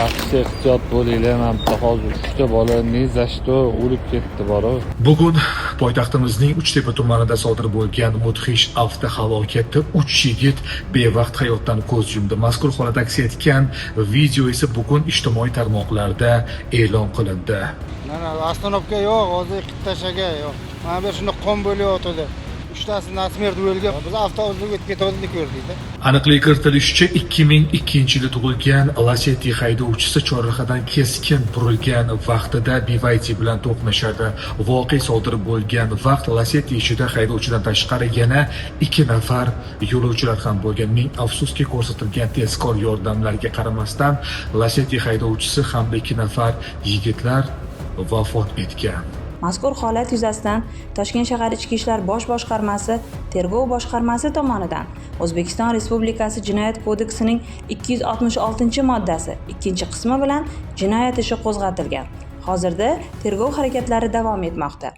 Вообще ehtiyot bo'linglar, mana bitta hozir uchta bola ни за что o'lib ketdi borу. Bugun poytaxtimizning Uchtepa tumanida sodir bo'lgan mudhish avtohalokatda 3 yigit bevaqt hayotdan ko'z yumdi. Mazkur holat aks etgan video esa bugun ijtimoiy tarmoqlarda e'lon qilindi. Mana остановка yo'q, hozir yiqitib tashlagan yo'q. Mana bu yer shunda qon bo'layotdi. Uchtasi насмерть o'lgan. Biz avtobusga o'tib ketayotganda ko'rdik-da. Aniqlik kiritilishicha, 2002-yilda tug'ilgan Lacetti haydovchisi chorrahadan keskin burilgan vaqtida BYD bilan to'qnashadi. Voqea sodir bo'lgan vaqt Lacetti ichida haydovchidan tashqari yana ikki nafar yo'lovchilar ham bo'lgan. Ming afsuski, ko'rsatilgan tezkor yordamlarga qaramasdan Lacetti haydovchisi hamda ikki nafar yigitlar vafot etgan. Mazkur holat yuzasidan Toshkent shahar Ichki ishlar bosh boshqarmasi tergov boshqarmasi tomonidan O'zbekiston Respublikasi Jinoyat kodeksining 266-moddasi 2-qismi bilan jinoyat ishi qo'zg'atilgan. Hozirda tergov harakatlari davom etmoqda.